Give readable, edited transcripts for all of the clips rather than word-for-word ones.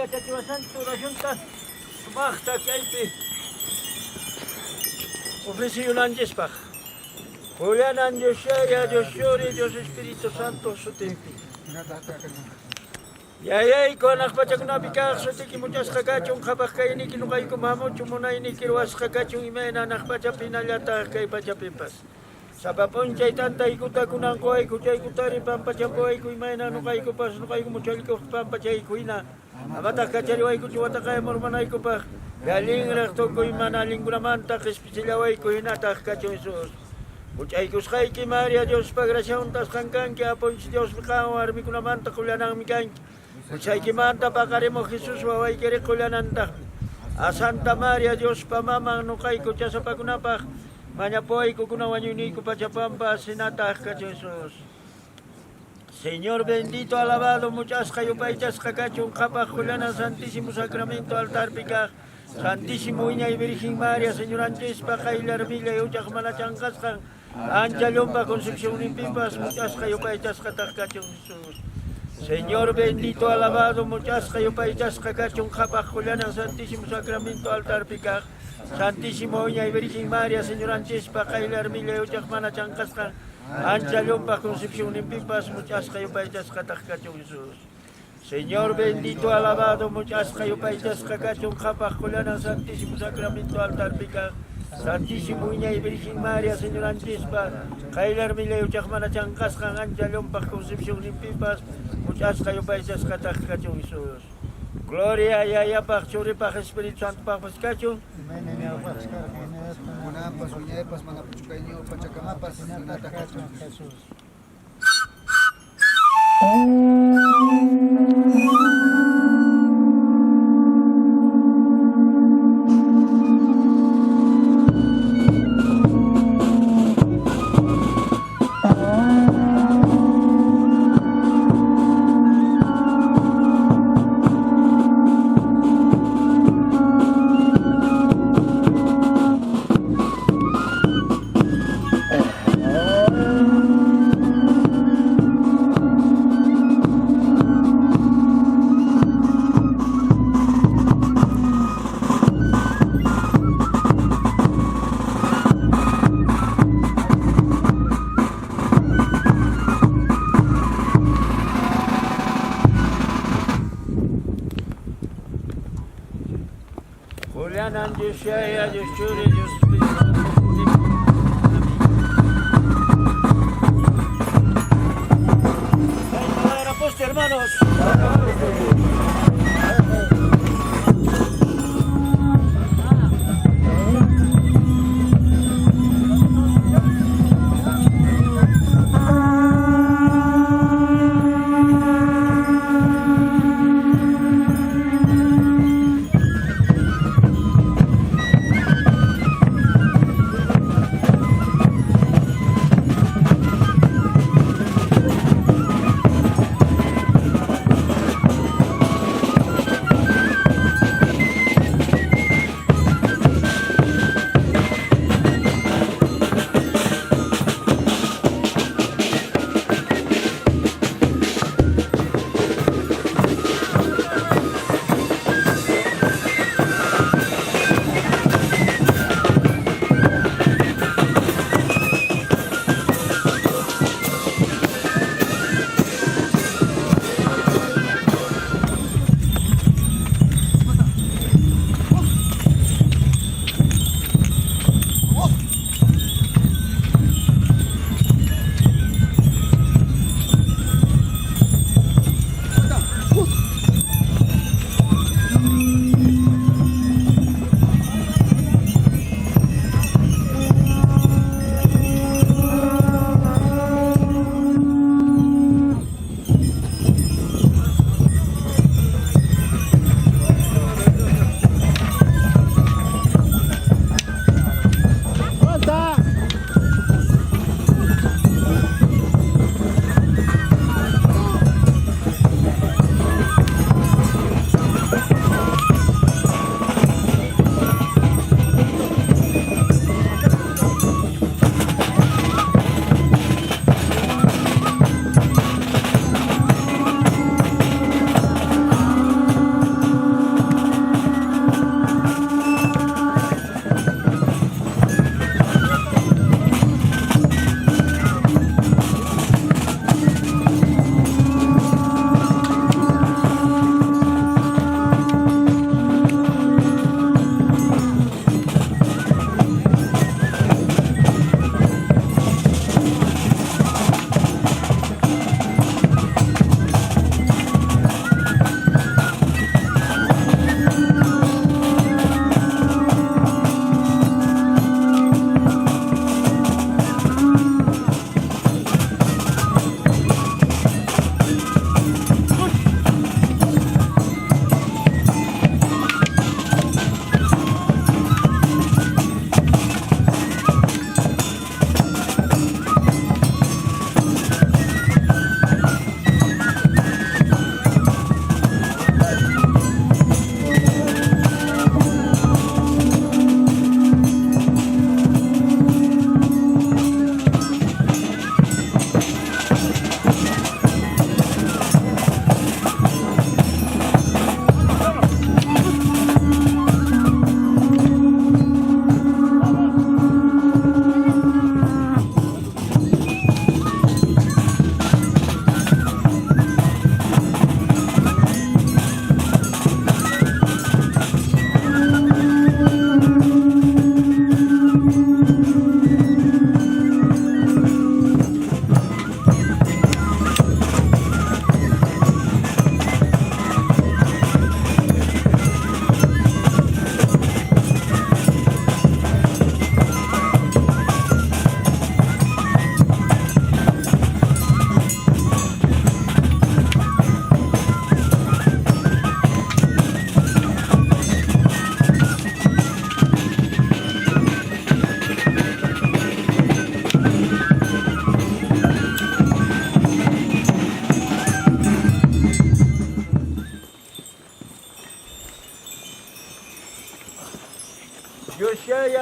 Yachachiwashanchis oracionta sumaqta kaypi ofreciyunanchispaq. Qollanan Dios Yaya, Dios Churi, Dios Espíritu Santo sutinpi. Yayayku, hanaq pachakunapi kaq sutiyki muchasqa kachun, qhapaq kayniyki noqaykuman hamuchun, munayniyki ruwasqa kachun, imayna hanaq pachapi hinallataq kay pachapipas. Sapa p'unchay tantaykuta kunan qowayku, chaykutari pampachampuwayku, imayna noqaykupas noqayku muchallikuqta pampachayku hina. Amataq kachariwaykuchu wataqaya murmanaykupaq, allinraq tukuy mana allinkunamanta qespichillawayku hinataq kachun Jesús. Much'aykusqayki Maria, Diospa gracia hunt'asqan kanki, Apunchis Diosmi qanwan warmikunamanta qullananmi kanki. Huchaykimanta paqarimuq Jesús wawaykiri qullanantaqmi. A Santa Maria, Diospa maman, noqayku chasapakunapaq mañapuwayku kunan wañuyniyku pachapampas hinataq kachun Jesús. Señor bendito, alabado, much'asqa yupaychasqa kachun, qhapaq qollanan Santísimo Sacramento altarpi kaq Santísimo Wiñay Virgen María, Señoranchispa qayllar millay huchaq mana chanqasqan, ancha llumpa Concepcionninpipas much'asqa yupaychasqataq kachun Jesús. Señor bendito, alabado, much'asqa yupaychasqa kachun, qhapaq qollanan Santísimo Sacramento altarpi kaq Santísimo Wiñay Virgen María, Señoranchispa qayllar millay huchaq mana chanqasqan, ancha llumpa Concepcionninpipas much'asqa yupaychasqataq kachun Jesús. Señor bendito, alabado, much'asqa yupaychasqa kachun, qhapaq qollanan Santísimo Sacramento altarpi kaq Santísimo Wiñay Virgen María, Señoranchispa qayllar millay huchaq mana chanqasqan, ancha llumpaq Concepcionninpipas much'asqa yupaychasqataq kachun Jesús. Gloria Yayapaq, Churipaq, Espíritu Santopaqpas kachun. Imayna ñawpaqpas karqa, hinallataq kunanpas, wiñaypas, mana puchukayniyuq pachakamapas, hinallataq kachun Jesús. Julianan Dios Yaya, Dios Churi, Dios Espíritu Santo. Amén. Hermanos.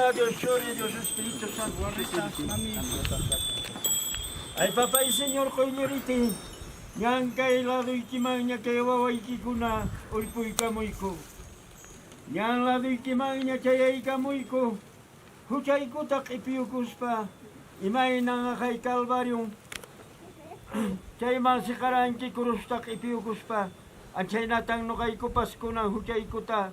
Tata, Dios Churi, Dios Espíritu Santo. Ay papay Señor Qoylluriti, ñan kay laduykimanña kay wawaykikuna urpuykamuyku. Ñan laduykimanña chayaykamuyku, huchaykuta q'ipiyukuspa, imaynan aqay Calvario, chayman siqaranki crusta q'ipiyukuspa, anchaynatan nuqaykupas kunan huchaykuta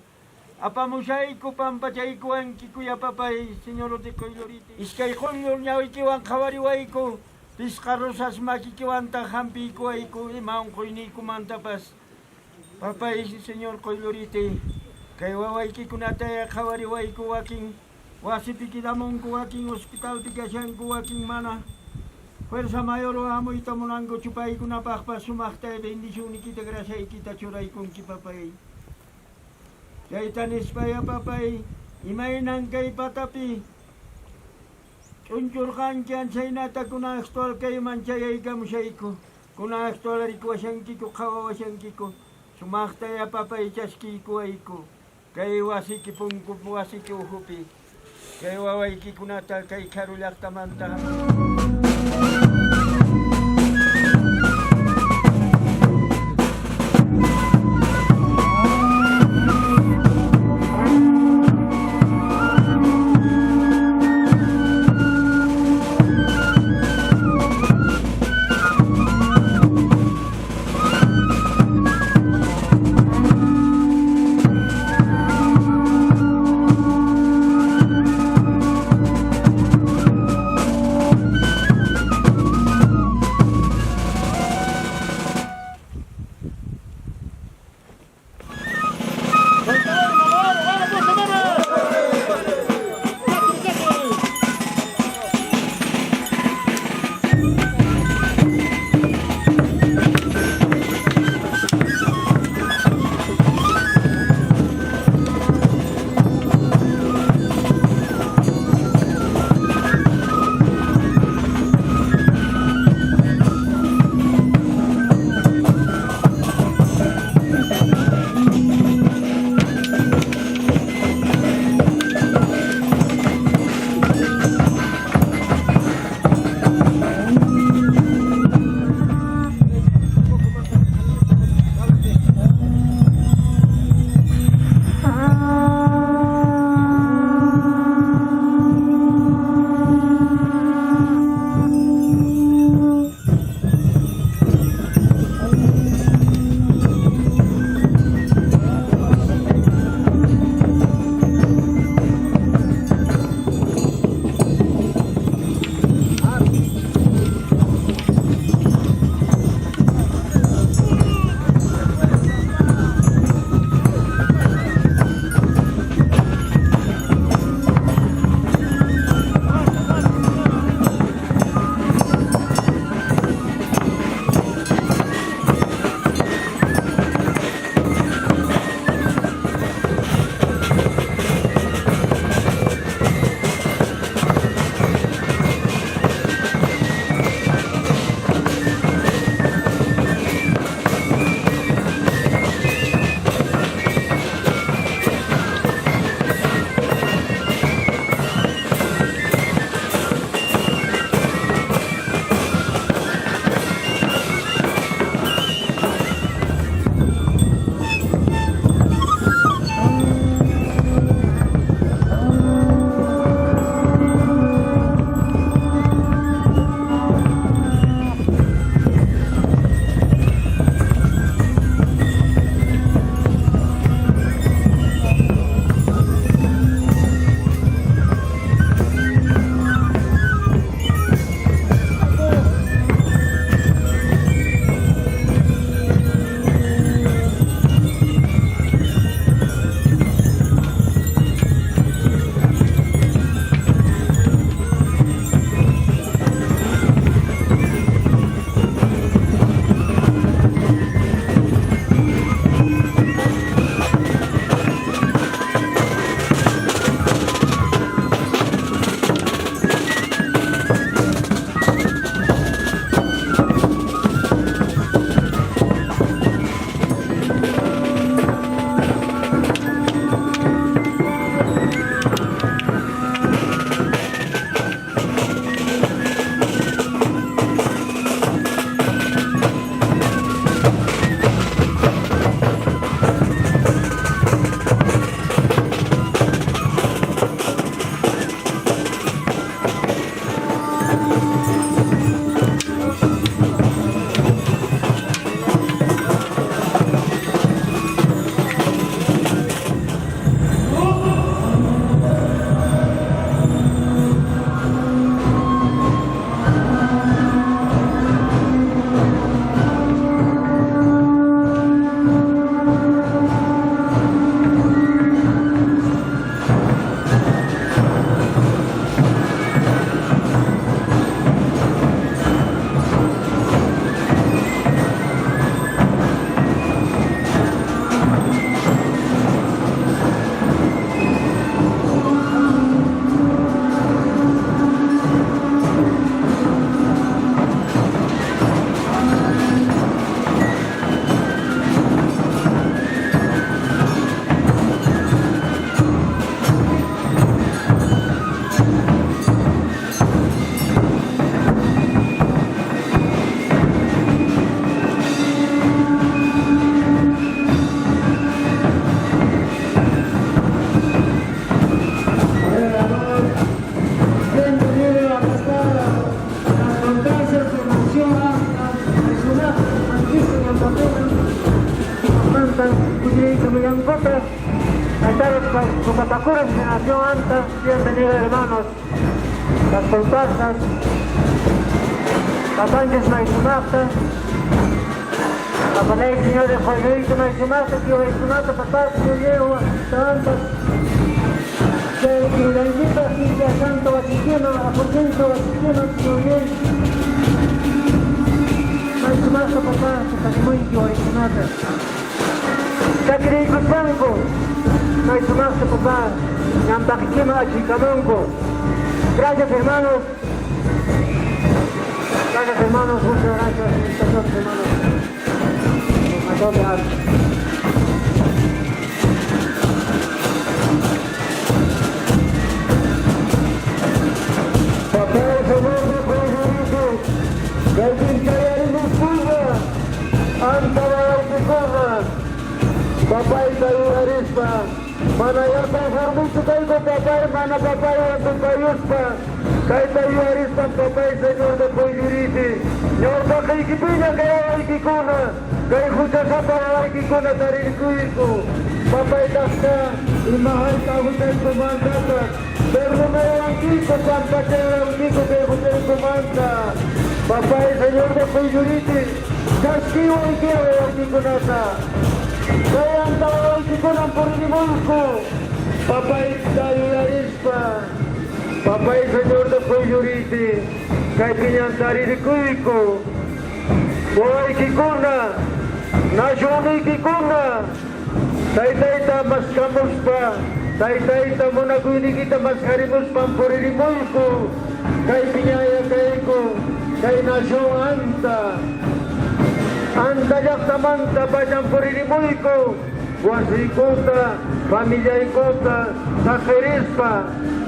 apamushayku pampachaykuwanki papay Señor Qoylluriti. Iskay quyllur ñawiykiwan qhawariwayku, pisqa rosas makikiwantaq hampiykuwayku ima unquyniykumantapas. Papay Señor Qoylluriti, kay wawaykikunata qhawariwayku wakin wasipi quedamunku, wakin hospitalpi kashanku, wakin mana. Fuerza mayor hamuyta munankuchu paykunapaqpas sumaqta bendicionnikita graciaykita churaykunki papay. Chayta nispaya papay, imaynan kay patapi ch'unchurqanki anchaynata kunan actual kayman chayaykamushayku. Kunan actual rikuwashankiku qhawawashankiku sumaqta ya papay chaskiykuwayku. Kay wasiki punku wasiki ukhupi kay wawaykikunata kay karu llaqtamanta. Llaqtaman kutiriykamullankutaq. Taytaros Tupapacuras de Nación Anta, bienvenido hermanos. Las comparsas, Papanchis Maisumaqta, Papanay Señor de Joyuito Maisumaqta, Tío Maisumaqta, Papá, Tío Yewa, Tamantas, Chay Silvia Santo Vaticino, Apoquinto Vaticino, Tío Yey, Maisumaqta, Papá, Tupasimuy, Tío Maisumaqta. Chakriykuspanku, Maisumaqta, Papá, Ñampaqikima achikamunku. Gracias, hermanos. Gracias, hermanos. Muchas gracias. Felicitaciones, hermanos. Los mató de Papá, Señor de Joyuriti, kaypin chayarimuskuna, anta wawaykikuna, papayta yuyarispa, mana yapanfarmichu kayku papay, mana papaywan tupayuspa, kayta yuyarispa papay Señor de Joyuriti, ñawpaqaykipiña kay wawaykikuna, kay huchasapa wawaykikuna tarirkuyku, papaytaqta ima hayka huchaykumantapas, perdonawankiku, pampachawankiku kay huchaykumanta. Papay Señor de Joyuriti, chaskiwanki wawaykikunata. Kay anta wawaykikunan purinimuyku, papayta yuyarispa. Papay Señor de Joyuriti, kaypiñan taririkuyku, wawaykikuna, nasyuniykikuna, taytayta maskamuspa, taytayta munakuyniykita maskarimuspan puririmuyku, kaypiñaya kayku, kay nasyun anta, anta llaqtamanta pachan puririmuyku, wasiykuta, familiaykuta, saqirispa,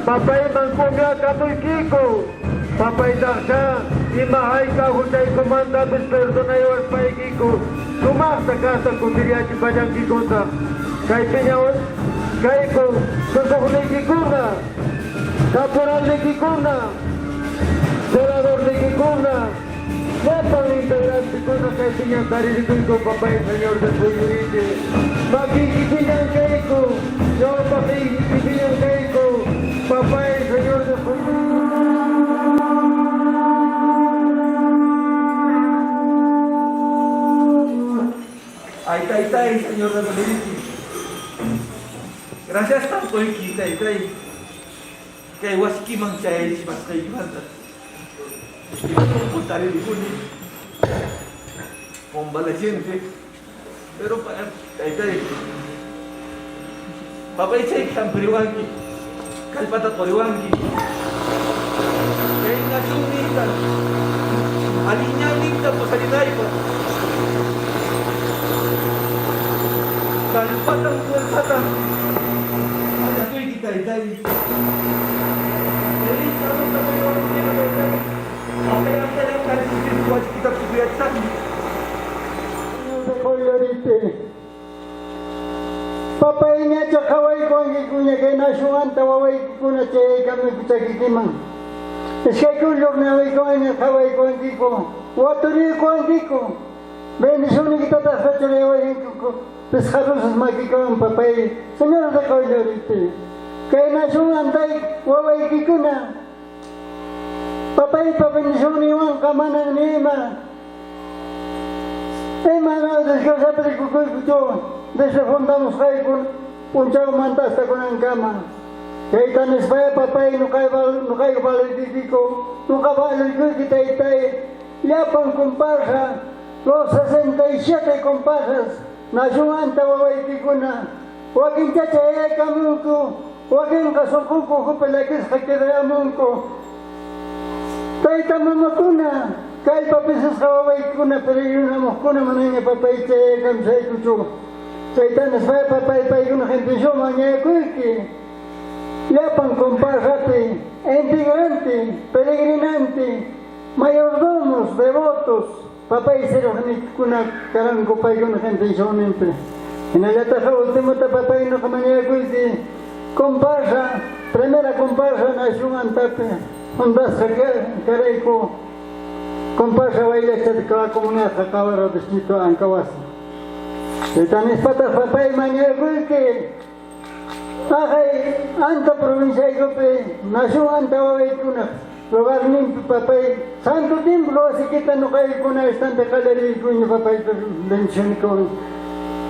papayman kumiakamuykiku, papaytaqcha ima hayka huchaykumantapis perdonayawaspaykiku, sumaqta kaqta kutiriachipallankikunta, kaypiña kayku susuqniykikuna, caporalniykikuna, celadorniykikuna, llapan integrantekuna kaypiña taririkuyku papay Señor de Joyuriti, makiykipiñan kayku, ñawpaqiykipiñan kayku, papay Señor de Joyuriti. Ay, taytay, Señor de Joyuriti. Gracias tanto, taytay. Kay wasikiman chayaychimasqaykimanta. Taririkuni convaleciente, pero taytay, papaychay hampiriwanki, kallpata quriwanki. Kay nasyunniyta, allin ñanninta pusarinaypaq. Kallpatan fuerzatan mañakuyki taytay. Kay saluta taytay. Wasikita tukuyachisaqmi. Joyuriti. Papay ñacha qhawaykuwankikuña kay nasyunmanta wawaykikuna chayaykamuyku chakikiman. Iskay kuyllur ñawiykuwaña qhawaykuwankiku, waturiykuwankiku. Bendicionniykitataj churaywankiku. Pisqa rosas makikuwan papay, Señor de Joyuriti. Kay nasyunmanta wawaykikuna. Papaypa bendicionniwanqa manan ni ima. Ima desgraciapi rikukuykuchu desde fundamusqayku p'unchawmanta hasta kunankama. Kayta nispaya papay nuqayku valoriykiku, nuqa valorikuyki taytay, llapan comparsa, los 67 comparsas, nasyunmanta wawaykikuna, wakin chachayaykamunku, wakinqa sunqunku ukhupi llakisqa quedayamunku. Tayta mamakuna, kallpa pisisqa wawaykikuna peregrinamuqkuna manaña papay chayaykamusaykuchu. Chayta nispaya papay paykuna intención mañakuyki. Llapan comparsapi, integrante, peregrinante, mayordomos, devotos, papay sirviqniykikuna karanku paykuna intencionninpi. Hinallataq ultimota papay nuqa mañakuyki, comparsa, primera comparsa nación antapi, fundasqa karayku, comparsa Wayllachata comunidad Qawara distrito Ancahuasi. Chayta nispataq papay mañakuyki haqay Anta provinciaykupi nación Anta wawaykunaq lugarninpi papay Santo Templo wasikita nuqaykuna estante qallariykuña papay bendicionikuwan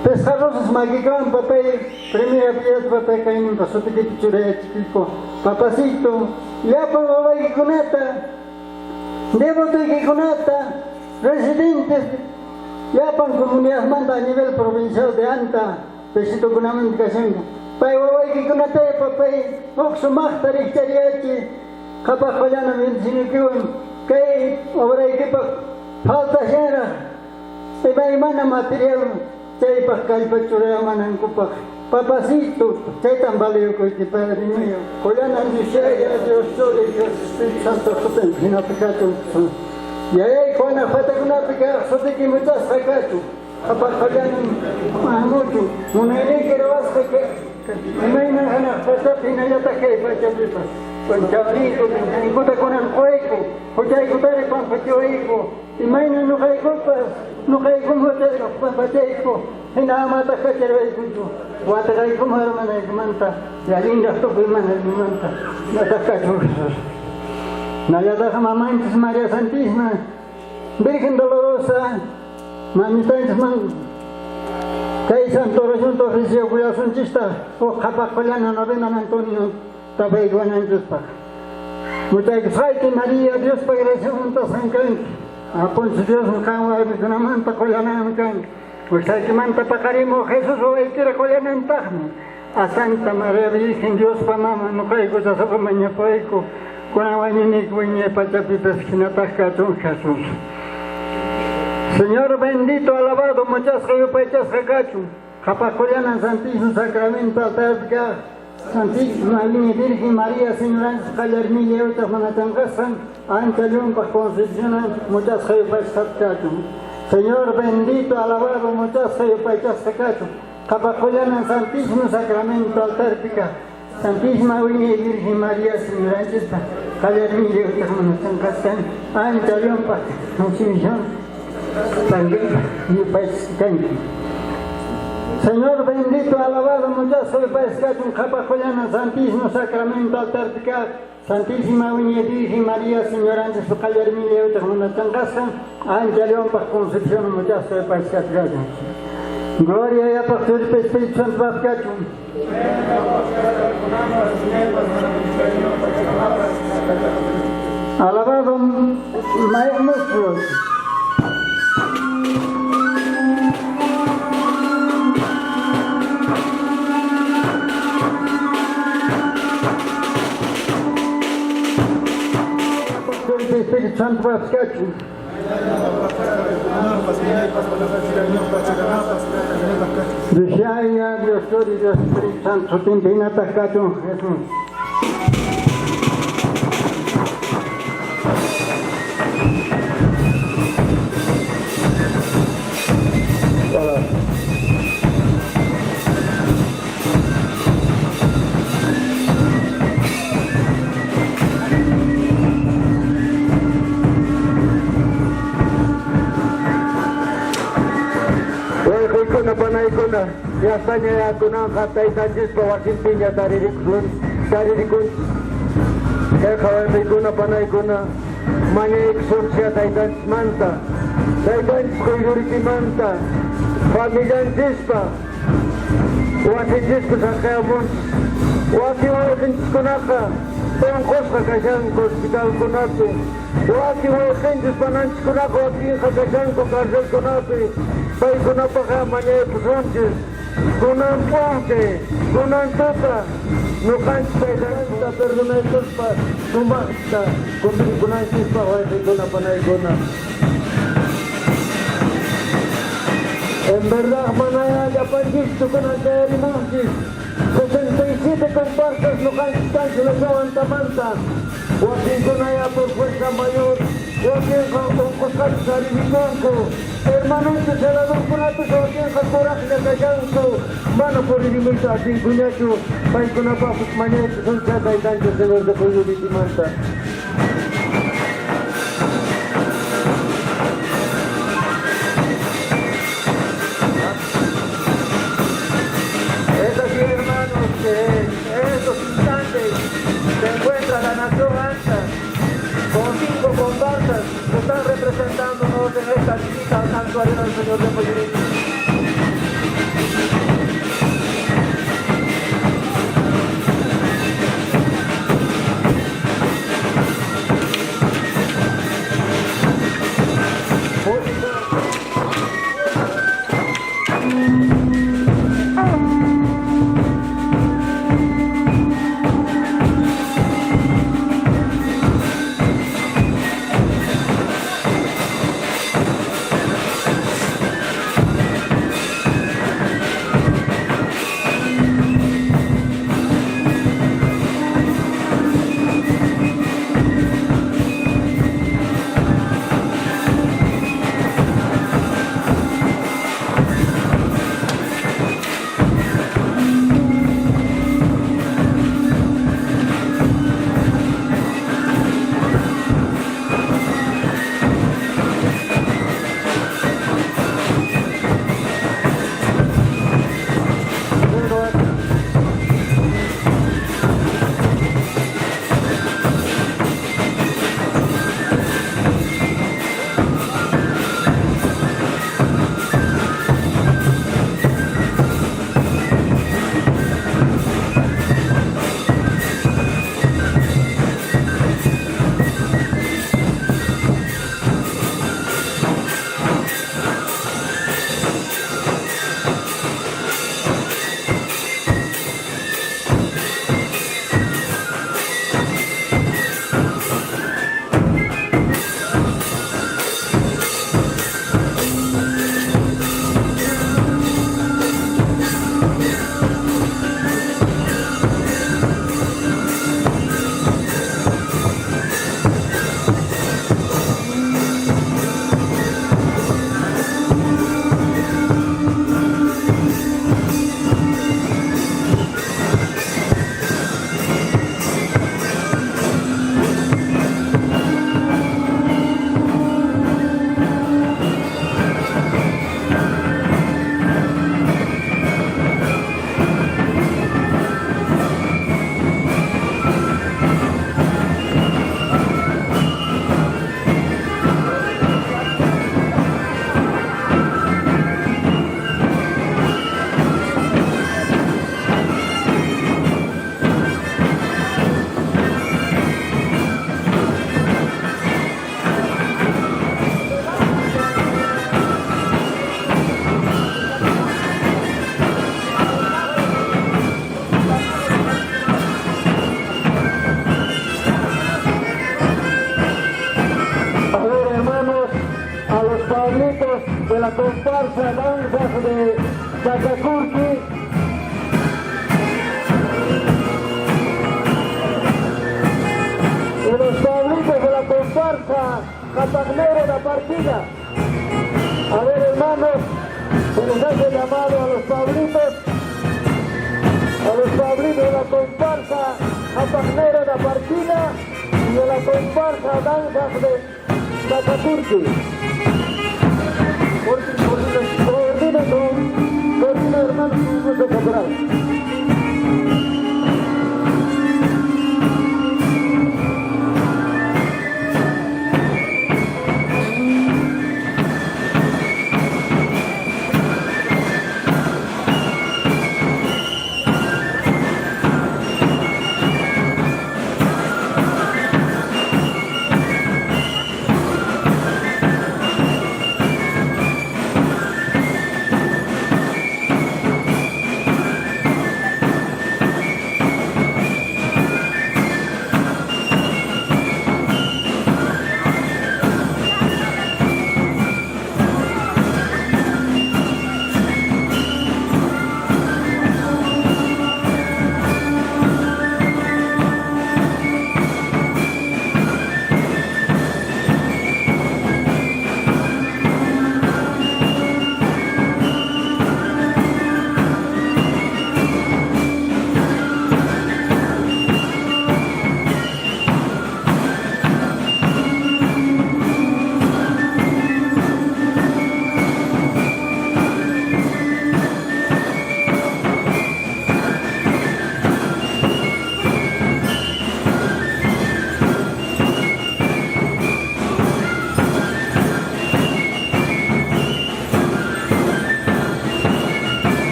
Pesqa rosas makikawan papay primera piedra papay kayninpa sutikita churayachikuyku papacito llapan wawaykikunata devotoykikunata residentes llapan comunidadmanta a nivel provincial de Anta besitokunamanta kashanku pay wawaykikunata papay huk sumaqta rikchariyachi qhapaq qollana bendicionikiwan kay obraykipaq faltashanraq imaymana material chaypaq kallpa churayamanankupaq papacito chaytan valiyukuyki Padre mío qollana Dios Yaya Dios Churi Dios Espíritu Santo sutinpi hinapi kachun Yayayku hanaq patakunapi kaq sutiyki muchasqa kachun qhapaq qollanan hamuchun munayniyki ruwasqa imayna hanaq pachapi hinallataq kay pachapipas p'unchawniyku t'antaykuta kunan quyku huchaykutari pampachawayku imayna nuqaykupas nuqaykum huchaykuq pampachayku hina amataq kacharwaykuchu wataqaykum hermanaykumanta yallinraq tukuy mana allinmanta nataq kachun Jesús nallataq mamanchis María Santísima Virgen Dolorosa mamitanchis kay Santo Oración ofrecekullasunchista huk qhapaq qollana novena Antonio tapaykuwananchispaq Muchaykusqayki María Diospa gracia huntasqan kanki Apunchis Diosmi qan warmikunamanta qollananmi kanki Wisaykimanta paqarimuq Jesús wawaykira qollanantaqmi A Santa María Virgen Diospa mama nuqayku chasapa mañapayku kunan wañuniyku wiñay pachapipas hinataq kachun Jesús Señor bendito, alabado, muchasqa yupaychasqa kachun qhapaq qollanan Santísimo Sacramento altarpi kaq Santísima Virgen María Señoranchis qallarmilla utaq mana tanqasqan ancha llumpaq Concepcionan muchasqa yupaychasqa kachun Señor bendito, alabado, muchasqa yupaychasqa kachun qhapaq qollanan Santísimo Sacramento altarpi kaq Santísima Virgen María Señoranchispa qallarmilla utaq mana tanqasqan ancha llumpaq Concepción yupaychasqa kanki Señor bendito, alabado, muchasqa yupaychasqa kachun qhapaq qollanan Santísimo Sacramento altarpi kaq Santísima Virgen María Señoranchis qallarmilla utaq mana tanqasqan ancha llumpaq Concepción muchasqa yupaychasqa kachun Gloria Yayapaq Churipa Espíritu Santo kachun. Alabado nuestro. Espíritu Santo kachun. Dios Yaya, Dios Churi, Dios Espíritu Santo, sutinpi hinataq kachun Jesús. Wayqiykuna panaykuna llapaña kunanqa taytanchispa wasinpiña taririkusun taririkunchis kayqa wayqiykuna panaykuna mañaykusunchis taytanchismanta taytanchis quyllurikimanta familianchispa wasinchispa saqayamunchis wakin wayqinchiskunaqa unqusqa kashanku hospitalkunapi wakin wayqinchis pananchiskunaqa wakinqa kashanku carcelkunapi paykunapaq mañaykusunchis kunan p'unchay kunan tuta nuqanchis taytanchista perdonaykuspa sumaqta kumplinkunanchispaq wayqiykuna panaykuna. En verdad, manaya llapanchischu kunan chayarimunchis 67 comparsas nuqanchis kanchis Antamanta wakinkunaya por fuerza mayor wakinqa unqusqatas aririkunku hermanonchis celadorkunapis wakinqa kuraqlla kashanku mana puririmuyta atinkuñachu paykunapaqpis mañaykusunchis taytanchis Señor de Quylluritimanta. Al santuario del Señor de Apoyarito. A ver, hermanos, a los pueblitos de la comparsa Danzas de Chacacurqui. Y los pueblitos de la comparsa Catagnero la Partida. A ver, hermanos, se les hace llamado a los pueblitos de la comparsa Catagnero la Partida y de la comparsa Danzas de Chacacurqui.